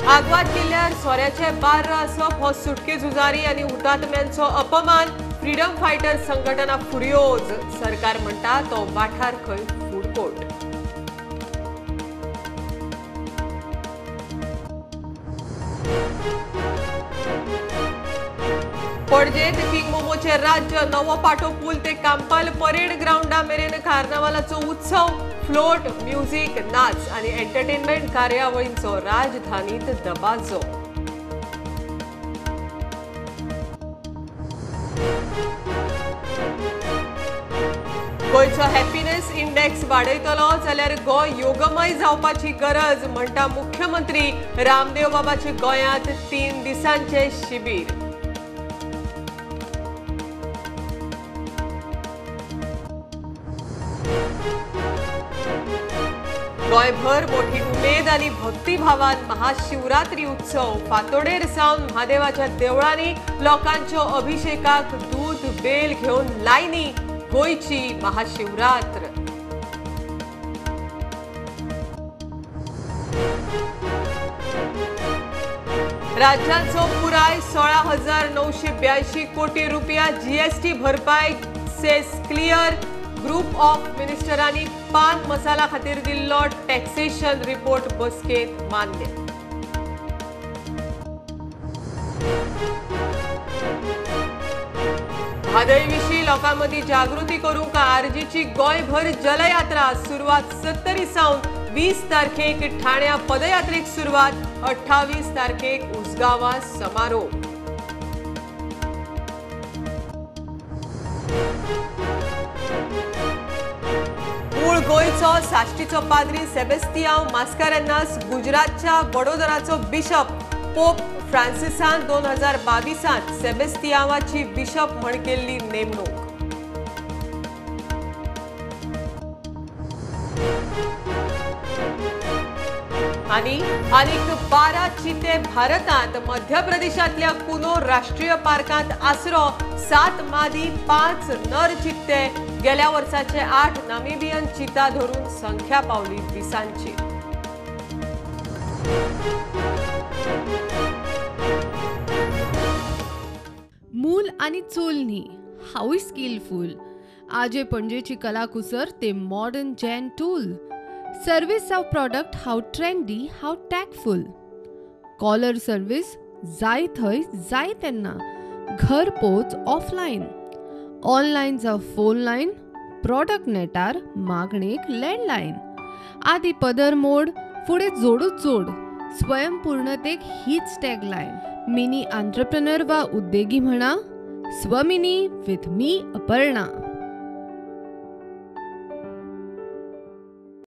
आगवाद किल्ल्यार सोऱ्याचे बार्र आसप हो सुटके झुजारी आनी हुतात्म्यांचो अपमान, फ्रीडम फायटर संघटना फुर्योज, सरकार म्हणटा तो वाठार खंय फूड कोर्ट। पणजेत किंग मोमोचे राज्य, नवो पाटो पूल ते कांपाल परेड ग्राउंडा मेरेन कार्नावालाचो उत्सव, फ्लोट, म्युझिक, नाच आणि एंटरटेनमेंट कार्यावळींचो राजधानीत दबाजो। गोंयचो हॅपीनेस इंडेक्स वाडयतलो जाल्यार गोंय योगमय जावपाची गरज म्हणटा मुख्यमंत्री। रामदेव बाबाचे गोंयांत 3 दिसांचे शिबीर। गोंयभर मोठी उमेद आनी भक्तिभावान महाशिवरात्री उत्सव, फातोडेर सावन म्हादेवाच्या देवळांनी लोकांच्यो अभिषेकाक दूद बेल घेवन लायनी, गोंयची महाशिवरात्र। राज्याचो पुराय 16,982 कोटी रुपया जीएसटी भरपाय सेस क्लियर, ग्रुप ऑफ मिनिस्टरांनी पान मसाला खातीर दिल्लो टॅक्सेशन रिपोर्ट बसकेंत मान्य। म्हादय विशीं लोकां मदीं जागृती करूंक आरजीची गोंयभर जलयात्रा सुरवात 70 सावन 20 तारखेक ठाण्या पदयात्रेक सुरवात, 28 तारखेक उसगांवां समारोप। मूळ गोंयचो साश्टीचो पाद्री सेबेस्तियांव मास्कारेन्हास गुजरातच्या वडोदराचो बिशप, पोप फ्रांसिसान 2022 सेबेस्तियांवाची बिशप म्हण केल्ली नेमणूक। आनी आनीक 12 चिते भारतांत, मध्य प्रदेशांतल्या कुनो राष्ट्रीय पार्कांत आसरो, 7 मादी 5 नर चित्ते, गेल्या वर्साचे 8 नामिबियन चिता धरून संख्या पावली 20ची। मूल आणि चूल न्ही, हांवूय स्किलफूल, आजे पणजेची कलाकुसर ते मॉडर्न जॅन टूल, सर्वीस जावं प्रॉडक्ट हांव ट्रेंडी, हांव टॅकफूल, कॉलर सर्वीस जाय थंय जाय तेन्ना, घर पोच ऑफलायन, ऑनलायन जावं फोन लायन, प्रॉडक्ट नेटार मागणेक लँडलायन, आदी पदर मोड फुडें जोडूच जोड, स्वयंपूर्णतेक हीच टॅगलायन, मिनी आंत्रप्रनर वा उद्देगी म्हणा, स्वमिनी विथ मी अपर्णा।